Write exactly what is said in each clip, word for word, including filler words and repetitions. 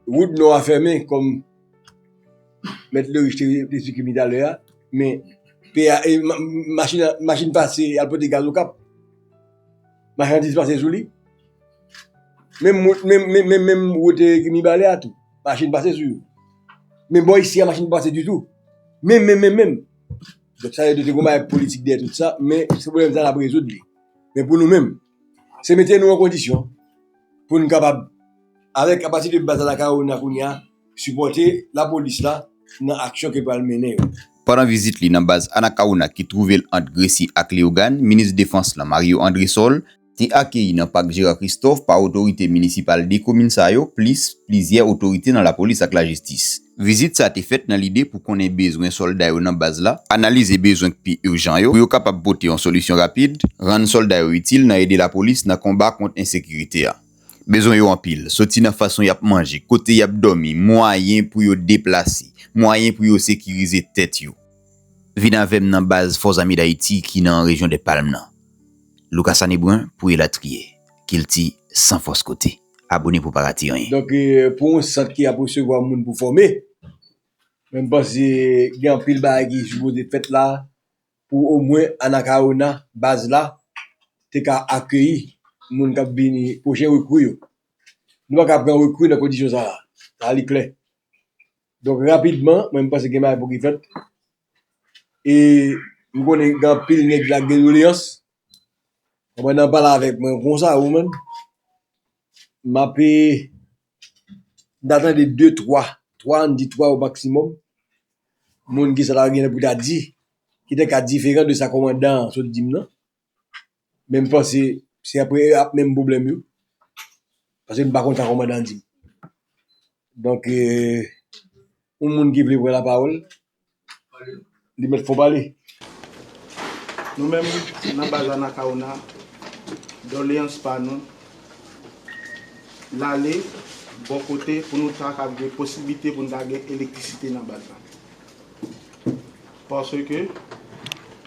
Wout nò a fèmen, kòm Mèt Lerich te, te esplike m talè a, men peya, e, ma-, machin, machin pase al pote gaz Okap. Machandiz pase sou li. Menm wout, menm, menm, menm, menm wout, e, Mibalè a tou. Machin pase sou yo. Men bò isi a, machin pa pase ditou. Menm, menm, menm, menm. Donk, sa vle di te gon bagay politik dèyè tout sa, men se pwoblèm sa n ap rezoud li. Men pou nou menm, se mete nou an kondisyon pou n kapab, avèk kapasite baz Anacaona kounye a, sipòte lapolis la nan aksyon ke l pral mennen yo. Pandan vizit li nan baz Anacaona ki twouve l ant Gresi ak Leyogàn, minis defans lan, Mario Andrésol, te akeyi nan Pak Gérard Christophe pa otorite minisipal de komin sa yo, plis plizyè otorite nan lapolis ak lajistis. Vizit sa te fèt nan lide pou konnen bezwen sòlda yo nan baz la, analize bezwen k pi ijan yo, pou yo kapab pote yon solisyon rapid, rann sòlda yo itil nan ede lapolis nan konba kont ensekirite a. Bezwen yo anpil, soti nan fason y ap manje, kote y ap dòmi, mwayen pou yo deplase, mwayen pou yo sekirize tèt yo. Vin avè m nan baz Fòs Ame Dayiti ki nan rejyon dè Palm nan. Lucas Anebrun pou Elatriye, kilti san fòs kote. Abone pou pa rate anyen. Donk, e, pou yon sant ki ap resevwa moun pou fòme, men m panse gen anpil bagay ki sipoze fèt la pou omwen Anacaona, baz la, te ka akeyi moun k ap vini, pwochen rekri yo. Nou pa ka pran rekri nan kondisyon sa a. Sa a li klè. Donk, rapidman, mwen, m panse gen bagay pou ki fèt. E m konnen gen anpil nèg la gen doleyans. Pandan w pale avèk mwen konsa, ou menm, m ap, e, m ta tande de, twa, twa, ann di twa o maksimòm, moun ki sa ta gen pou ta di, ki te ka diferan de sa kòmandan an sot di m nan. Men m panse se apre ap menm pwoblèm yo. Paske m pa konn sa kòmandan an di m. Donk, e, yon moun ki vle pran lapawòl, li mèt fon pale. Nou menm, nan baz Anacaona, doleyans pa nou, l ale bò kote pou nou ta ka gen posiblite pou nou ta gen elektrisite nan baz la. Paske,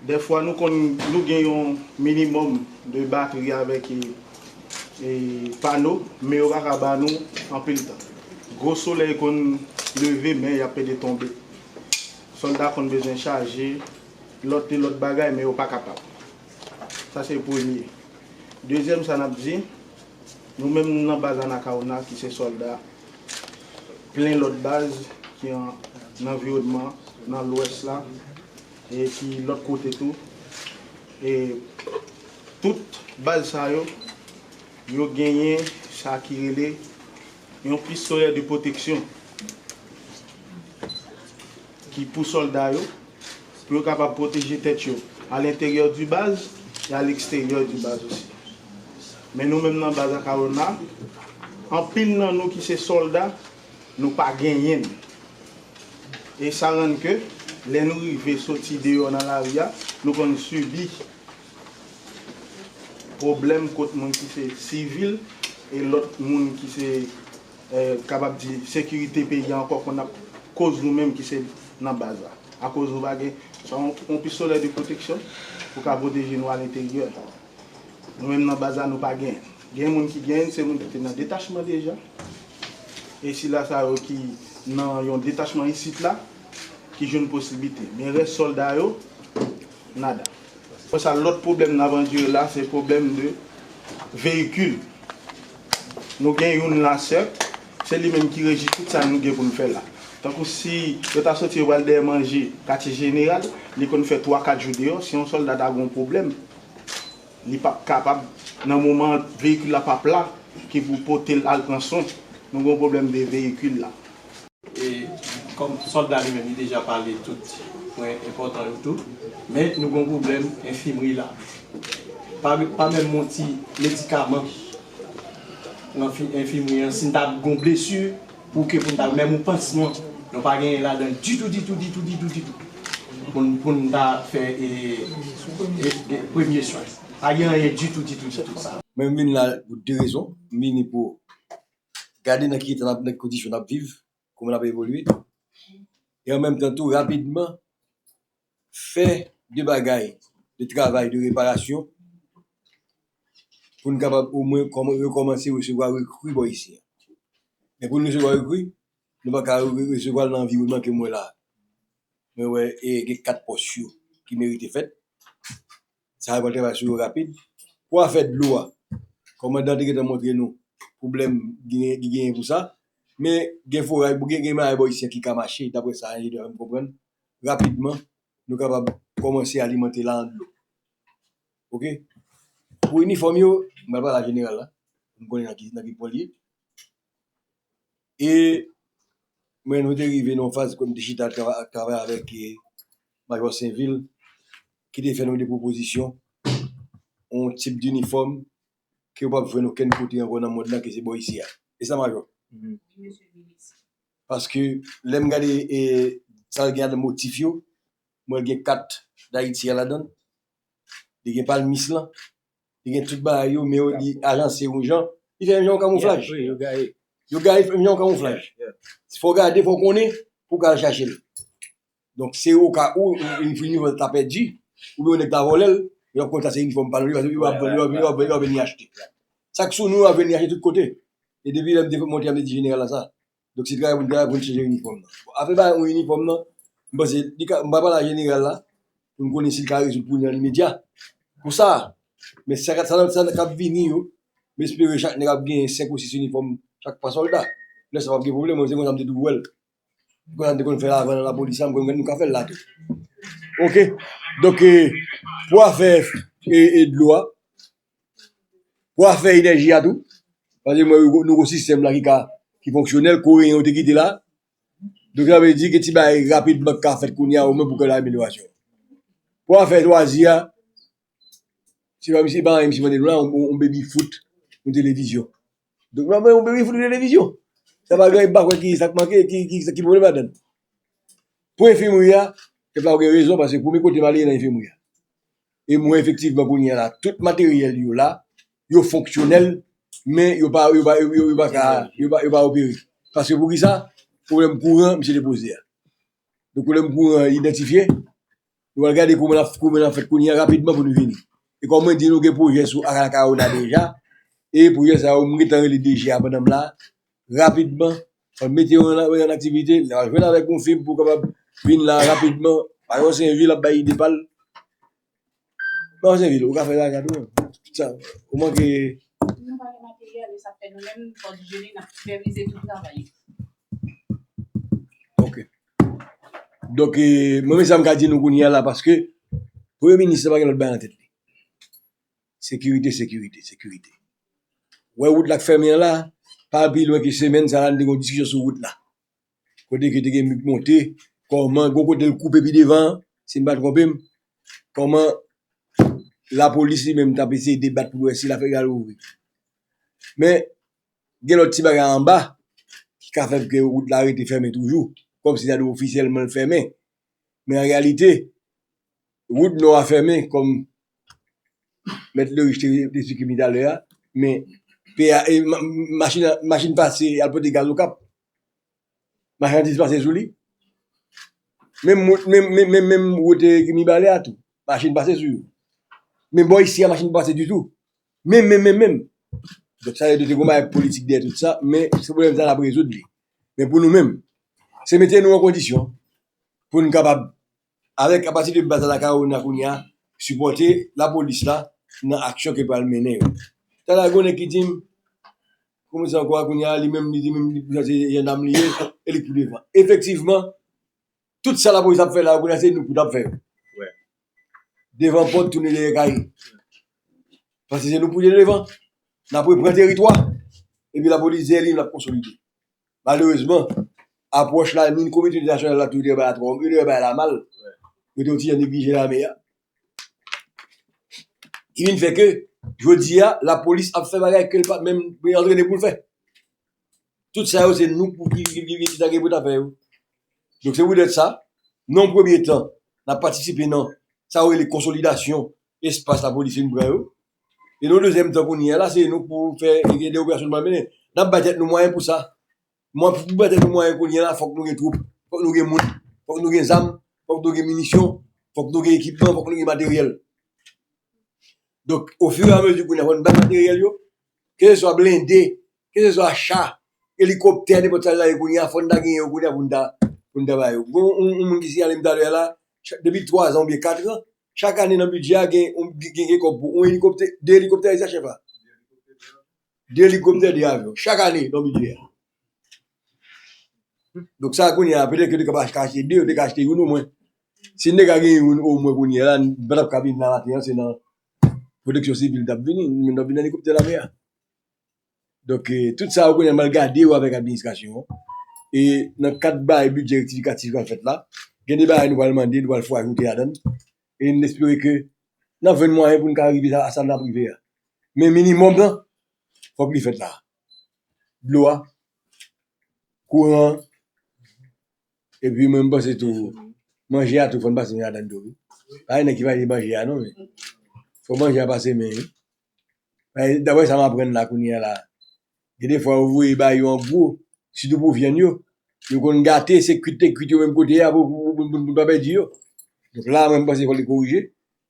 dèfwa, nou konn, nou gen yon minimòm de batri avèk, e, e, pano, men yo pa ka ba nou anpil tan. Gwo solèy konn leve, men y ap pede tonbe. Sòlda konn bezwen chaje, lòt e lòt bagay, men yo pa kapab. Sa se premye. Dezyèm, sa n ap di, nou menm nan baz Anacaona ki se sòlda, plen lòt baz ki an, nan anviwònman, nan lwès la, e ki lòt kote tou. E tout baz sa yo, yo genyen sa ki rele yon pistolet de protection ki pou sòlda yo, pou yo kapab pwoteje tèt yo à l'intérieur du baz e à l'extérieur du baz osi. Men nou menm nan baz Anacaona, anpil nan nou ki se sòlda, nou pa genyen l. E sa rann ke, lè nou rive soti deyò nan lari a, nou konn sibi pwoblèm kot moun ki se sivil e lòt moun ki se, eh, kapab di, sekirite peyi a ankò konn ap koz nou menm ki se nan baz la. Akoz nou pa gen swa yon, yon pistolet de protection pou ka pwoteje nou à l'intérieur. Nou menm nan baz la, nou pa genyen. Gen moun ki genyen, se moun ki te nan detachman deja. E sila sa yo ki nan yon detachman isit la, ki jwenn posiblite. Men rès sòlda yo, nada. Apre sa, lòt pwoblèm n ap andire la, se pwoblèm de veyikil. Nou gen youn la, sèk, se li menm ki reji tout sa nou gen pou n fè la. Tankou si yo ta soti, yo pral dèyè manje, katye jeneral, li konn fè twa, kat jou deyò, si yon sòlda ta gen yon pwoblèm, li p ap kapab, nan moman veyikil la p ap la, ki pou pote l al pran swen. Nou gen yon pwoblèm de veyikil la. E kòm sòlda li menm, li deja pale tout pwen enpòtan yo tou. Men nou gen yon pwoblèm enfimri la. Pa, pa menm yon ti medikaman pou enfi-, enfimri an, si n ta gen yon blesi, pou ke pou n ta menm yon pansman, nou pa genyen ladan ditou, ditou, ditou, ditou, ditou. Pou n, pou n ta fè, e, e, e, premye swen. Pa gen anyen ditou, ditou, ditou sa. Mwen, m vin la pou de rezon. M vini pou gade nan ki eta n ap, nan ki kondisyon n ap viv, kòman n ap evolye. E an menm tan tou, rapidman, fè de bagay, de travay de reparasyon, pou n kapab omwen kòman, rekòmanse resevwa rekri bò isi a. Men pou n resevwa ekri, nou pa ka re- resevwa l nan anviwònman ke m wè la. Mwen wè e gen kat pòs yo ki merite fèt. Sa yo pral travay sou yo rapid. Pou afè dlo a, kòmandan te gentan montre nou pwoblèm ki gen- ki genyen pou sa. Men gen foray, gen, gen bagay bò isi a ki ka mache, daprè sa enjenyè a fè m konprann. Rapidman, nou kapab kòmanse alimante la an dlo. Oke? Pou inifòm yo, m pral pale a jeneral la, pou m konnen nan ki, nan ki pwen li ye. E mwen, nou te rive nan yon faz kote m te chita travay, travay avèk e, Majò Senvil, ki te fè nou de pwopozisyon, yon tip dinifòm ke w p ap jwenn okenn kote ankò nan mond lan, ke se bò isi a. E sa, Majò? Paske lè m gade e, sa l gen ladan motif yo, m wè l gen kat Dayiti a ladan l, li gen palmis lan, li gen tout bagay yo, men yo li ajanse yon jan, li fè yon jan yon kamouflaj. Wi, yo gaye. Yo gaye yon jan yon kamouflaj. Fò w gade, fò w konnen pou w ka al chache l. Donk, se oka ou, ou, ou, inifòm ta pèdi, oubyen yon nèg ta vòlè l, yo ap konn sa se inifòm pa nou, yo ap, yo ap, yo ap, yo ap vini achte. Sa k sou nou, yo ap vini achte tout kote. E depi lè m te monte, m te di jeneral la sa. Donk, se travay pou n travay pou n chanje inifòm nan. Bon, afè ba yon inifòm nan, m panse, li ka, m pa pale a jeneral la, pou n konnen si l ka rezoud pou nou nan limedya. Pou sa, men sa, sa, sa k ap vini yo, m espere chak nèg ap genyen senk ou sis inifòm chak pa sòlda. Lè sa p ap gen pwoblèm, mwen se konsa m te toujou wè l. Konsa n te konn fè l avan nan lapolis la, m konn nou ka fè l la tou. Oke. Donk, e, pou afè e, e dlo a, pou afè enèji a tou, paske mwen, nou gon sistèm la ki ka, ki fonksyonèl, Koreyen yo te kite la. Donk, sa vle di ke ti bagay rapidman k ka fèt kounye a, omwen pou ke la amelyorasyon. Pou afè twazi a, se pa misye, pa anyen misye mande nou la, yon, yon baby foot, yon televizyon. Donk, nou ap yon baby foot, yon televizyon. Sa pa gen, m pa kwè ki sa k manke, ki, ki, ki pwoblèm ladan l. Pou enfimri a, pèp la ou gen rezon, paske premye kote m ale nan enfimri a. E m wè efektivman kounye a la, tout materyèl yo la, yo fonksyonèl, men yo pa, yo pa, yo, yo, yo pa ka, yo pa, yo pa opere. Paske pou ki sa? Pwoblèm kouran, misye te poze a. Donk, pwoblèm kouran idantifye, nou pral gade kòman n ap, kòman n ap fèt kounye a rapidman pou nou vini. E kòm mwen di, nou gen pwojè sou Arakaona deja, e pwojè sa yo, m gentan rele D G a pandan m la, rapidman, fò n mete yo an, an aktivite, n al jwenn avèk yon fib pou kapab vin la rapidman, pa yon Senvil ap bay ide pa l. Bon, Senvil, ou ka fè sa tou. Sa, ou manke. Nou pa gen materyèl, e sa fè nou menm, fò nou jere, n ap sipèvize tout travay. Ok. Donk, e, mwen, men sa m ka di nou kounye a la, paske Premye Minis la pa gen lòt bagay nan tèt li. Sekirite, sekirite, sekirite. Wè wout la k fèmen an la, pa pi lwen ke semèn sa la, n te gen yon diskisyon sou wout la. Kote ke te gen mi k monte, kòman, gon kote l koupe pi devan an, si m pa twonpe m, kòman lapolis li menm t ap eseye debat pou l wè si l ap fè l ouvri. Men, gen lòt ti bagay anba ki ka fè ke wout la rete fèmen toujou, kòmsi ta dwe ofisyèlman l fèmen. Men an reyalite, wout nò a fèmen kòm Mèt Lerich te, te esplike m talè a, men peya, e, ma- machin, machin pase al pote gaz Okap. Machandiz pase sou li. Menm wout, menm, menm, menm, menm wout, e, Mibalè a tou. Machin pase sou yo. Men bò isi a, machin pa pase ditou. Menm, menm, menm, menm. Donk, sa vle di te gon bagay politik dèyè tout sa, men se pwoblèm sa n ap rezoud li. Men pou nou menm, se mete nou an kondisyon pou n kapab, avèk, apati de baz Arakaona kounye a, sipòte lapolis la nan aksyon ke pral mennen yo. Talè a gon nèg ki di m, kòman sa ankò a kounye a, li menm, li di menm, li pou se jandam li ye, e li k pou devan. Efektivman, tout sa lapolis ap fè la, kounye a se nou pou t ap fè yo. Devan pòt, tounen dèyè kay. Paske se nou pou te devan. N ap repran teritwa. Epi lapolis dèyè li, n ap konsolide. Malerezman, apwòch la, ni kominote entènasyonal la tou, yo te wè bagay la twò, yo te wè bagay la mal. Yo te yon ti jan neglije lame a. Ki vin fè ke, jodi a, lapolis ap fè bagay ke l pa t menm antrene pou l fè. Tout sa yo, se nou pou ki, ki, ki, ki ta gen pou ta fè yo. Donk, se poutèt sa, nan yon premye tan, n ap patisipe nan sa yo rele konsolidasyon espas lapolis fin pran yo. E nan yon dezyèm tan kounye a la, se nou pou fè gen de operasyon nou pral mennen. N ap bay tèt nou mwayen pou sa. Mwen, pou bay tèt nou mwayen kounye a la, fòk nou gen twoup, fòk nou gen moun, fòk nou gen zam, fòk nou gen minisyon, fòk nou gen ekipman, fòk nou gen materyèl. Donk, ofiramezi kounye a, fò n bay materyèl yo, keseswa blende, keseswa cha, elikoptè, nenpòt sa l ta ye kounye a, fò n ta genyen yo kounye a pou n ta, pou n ta ba yo. Gon yon, yon moun ki siyale m talè a la, cha- depi twa zan oubyen kat an, chak ane nan bidjè a gen, gen, gen, gen kòb pou yon elikoptè, de elikoptè, e sa chèf la. De elikoptè, de avyon. Chak ane nan bidjè a. Donk sa kounye a, petèt ke yo te ka achte de, yo te ka achte youn omwen. Si n te ka gen youn omwen kounye a la, n pa t ap ka vin la maten an, se nan pwoteksyon sivil n t ap vini, men n t ap vin nan elikoptè lame a. Donk, eh, tout sa yo kounye a, m al gade yo avèk administrasyon an. E nan kad bagay bidjè rektifikatif k ap fèt la, gen de bagay nou pral mande, nou pral fè ajoute ladan l. E n espere ke n ap jwenn mwayen pou n ka rive a, a sa n ap rive a. Men minimòm nan, fòk li fèt la. Dlo a, kouran an, epi mwen m panse tou, manje a tou, fò n pase men ladan tou, wi. Pa gen nèg ki pale de manje a, non, men fò manje a pase men, wi. Daprè sa m aprann la kounye a la, gen de fwa yo voye bay yo an gwo, sitou pou vyann yo. Yo konn gate, se kwit te kwit yo menm kote a pou, pou, pou, pou, pou pa pèdi yo. Donk la, mwen, m panse fò li korije.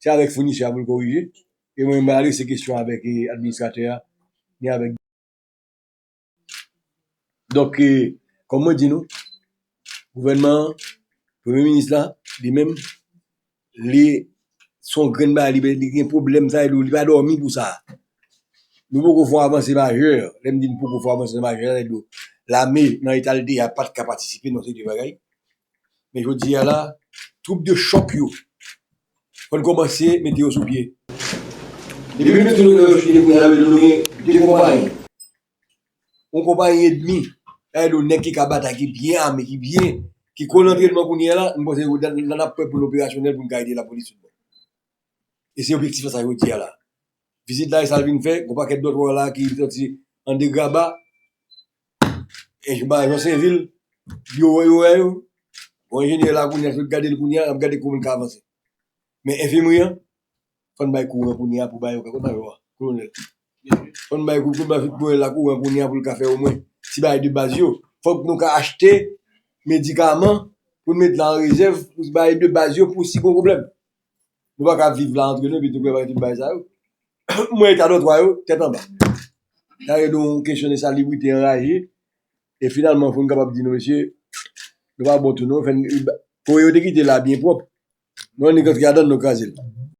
Se avèk founisè a pou l korije. E mwen, m adrese kesyon avèk, eh, administratè a, ni avèk. Donk, eh, kòm mwen di nou, gouvènman an, premye minis la, li menm, li se yon grenn bagay, li, li gen pwoblèm, sa vle di, li pa dòmi pou sa. Nou poko fè yon avanse majè. Lè m di n poko fè yon avanse majè, sa vle di, lame nan eta l te ye a pa t ka patisipe nan seri de bagay. Men jodi a la, twoup de chòk yo, fò n kòmanse mete yo sou pye. Depi nou mete nou nan yo sou pye kounye a, nou gen de konpayi. Yon konpayi edmi, sa vle di yon nèg ki ka batay, ki byen ame, ki byen, ki konn antrènman kounye a la, m panse nou, n ap prè pou n operasyonèl pou n ka ede lapolis tout bon. E se objektif sa jodi a la. Vizit la, e sa l vin fè, gon pakèt dòtwa la ki sòti an degraba, e ba Jan Senvil, yo wè, yo wè yo. Bon, enjenyè la kounye a, sot gade l kounye a, n ap gade kòman l ka avanse. Men enfimri an, fò n bay kouran kounye a pou bay yo kakòt majò a, kolonèl. Fò n bay kou- kou- bay kolonèl la kouran kounye a pou l ka fè omwen ti bagay de baz yo. Fòk nou ka achte medikaman pou n met la an rezèv pou bagay de baz yo pou si gon pwoblèm. Nou pa ka viv la antre nou epi tou prepare tout bagay sa yo. Mwen eta dòtwa yo, tèt anba. Sa vle di yon kesyon de salibrite anraje. E finalman, fò n kapab di nou, mesye, nou pa bon tou non. Fè n- kote yo te kite la byen pwòp. Nou annik antre ladan l, nou kraze l.